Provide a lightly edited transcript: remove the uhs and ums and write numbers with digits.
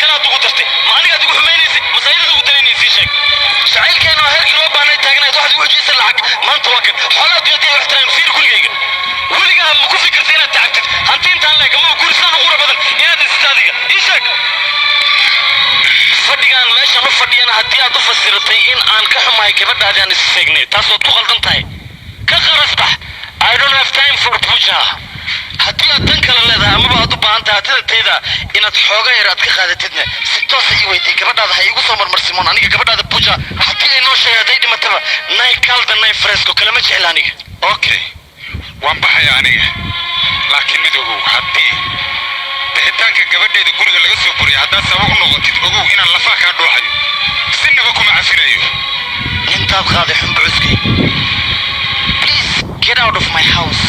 kale aad ugu dartay? Ma anigaad igu xumaynaysay mase ayadaad ugu talinaysay? Sheeg. Jacaylkeena oo heerkii loo baahnay taagnayd, waxaad igu xujaysa lacag. Maanta waa kan xoolaha adduunyada ay wax taraan. Fiir gurigayga. Weligaa ma ku fikirtay inaad tacabtid hanti intaan leeg ama guri sidaan u qura badan inaad dhisatid? Adiga ii sheeg. Fadhigaan meeshaan u fadhiyana haddii aad u fasiratay in aan ka xumahay gabadhaadii aan is seegnay, taas waad ku qaldan tahay. Ka qaras bax. I don't have time for puja. Haddii aad dan kale leedahay amaba aad u baahan tahay hatida tayda inaad xooga yar aad ka qaadatidna, si toosa ii weydii. Gabadhaada ha iigu soo marmarsimoon. Aniga gabadhaada puja haddii ay noo sheegay, hadday dhimataba, nay calda nay fresco kalama jecel aniga. Okay, waan baxaya aniga, laakiin mid ogow: haddii bixitaanka gabadheeda guriga laga soo buriya haddaad sabab u noqotid, ogow inaan lafaha kaa dhuuxayo, sinaba kuma cafinayo. Nintaad qaaday xunba cuskay. Please get out of my house.